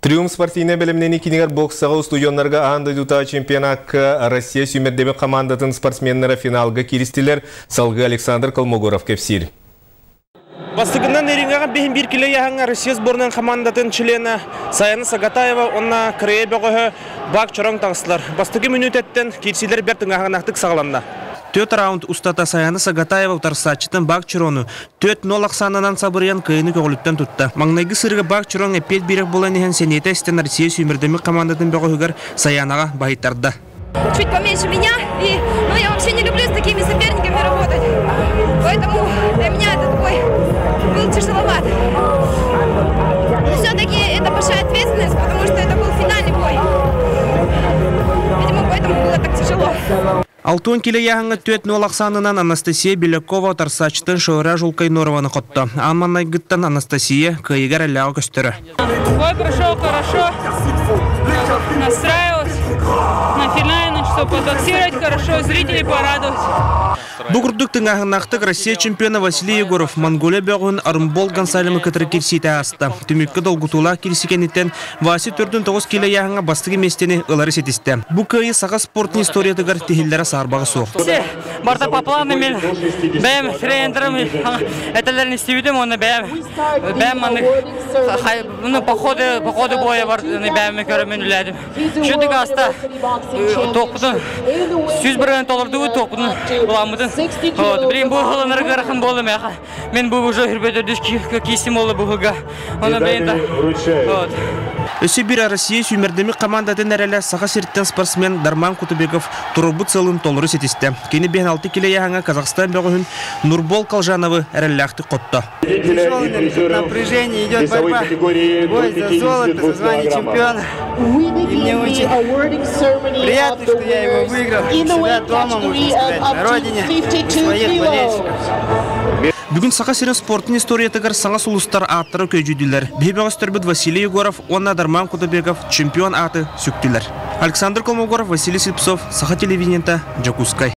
Триумф спортивнай бэлэмнэнии киинигэр боксаҕа устудьуоннарга аан дойдутааҕы чемпионакка Россия сүүмэрдэммит хамаандатын спортсменнара финалга кииристилэр. Салгыы Александр Колмогоров кэпсиир. Бастакынан риҥҥэҕэ биһин биир килэ ыйааһыҥҥа Россия сборнайын хамаандатын чилиэнэ Саяна Сагатаева уонна Корея бөҕөһө Бак Чороҥ таҕыстылар. Бастакы мүнүүтэттэн киирсиилэр бэрт ыҥааһыннаахтык саҕаланна. Түөрт раунд устата Саяна Сагатаева утарсааччытын Бак Чорону 4-0 ахсаанынан сабырыйан кыайыыны көҕүлүттэн тутта. Маҥнайгы сырыыга Бак Чороҥ эппиэт биэрэх буолан иһэн сэниэтэ эстэн Россия сүүмэрдэммит хамаандатын бөҕөһүгэр Саянаҕа баһыйтарда. Чуть поменьше меня, и ну, я вообще не люблю с такими соперниками работать. Поэтому для меня этот бой был тяжеловат. Но все-таки это большая ответственность, потому что это был финальный бой. Видимо, поэтому было так тяжело. Алтын килэ ыйааһыҥҥа 4-0 ахсаанынан Анастасия Белякова утарсааччытын Шора Жулкайнорованы хотто. Аан маҥнайгыттан Анастасия кыайыгар эрэллээҕэ көстөрө. Бой прошел хорошо, настраивалась на финале, чтобы побоксировать хорошо, зрителей порадовать. Бу курдук тыҥааһыннаахтык Россия чемпиона Василий Егоров Монголия бөҕөһүн Арымбол Гонсалемы кытары кирсиитэ ааста. Түмүккэ долгутуулаах кирси кэнниттэн Вася 4-9 киилэ ыйааһыҥҥа бастакы миэстэни ылары ситистэ. Бу кыайыы саха спортун историятыгар тиһиллэрэ саарбаҕа суох. Барыта по плану мен бэйэм тренерим этэлэрин истибитим уонна бэйэм бэйэм маннык ну походы походу боя бар бэйэм көрөмүн үлэдим. Шүтүк аста туохпутун 100% толордубут туохпутун буламмытын. Вот, блин, бу хылынар ыарахан буолла мээхэ. Мен бу уже хүрбөтөрдүс киистим болла буһуга. Оны бэйэн вот. Өссө биир Россия сүүмэрдэммит командатын эрэлэ Саха сириттэн спортсмен Дарман Кутубеков турурбут сыалын толору ситистэ. Кини 5-6 килэ ыйааһыҥҥа Казахстан бөҕөһүн Нурбол Калжановы эрэллээхтик хотто. Напряжение идет борьба. Бой за золото, за звание чемпиона. И мне очень приятно, что я его выиграл. У себя дома, можно сказать, на родине, у своих болельщиков. Бүгүн Саха сирин спортун историятыгар саҥа сулустар ааттара көдьүйдүлэр. Биһи бөҕөстөрбүт Василий Егоров уонна Дарман Кутубеков чемпион ааты сүктүлэр. Александр Колмогоров, Василий Слепцов, Саха телевидениета, Дьокуускай.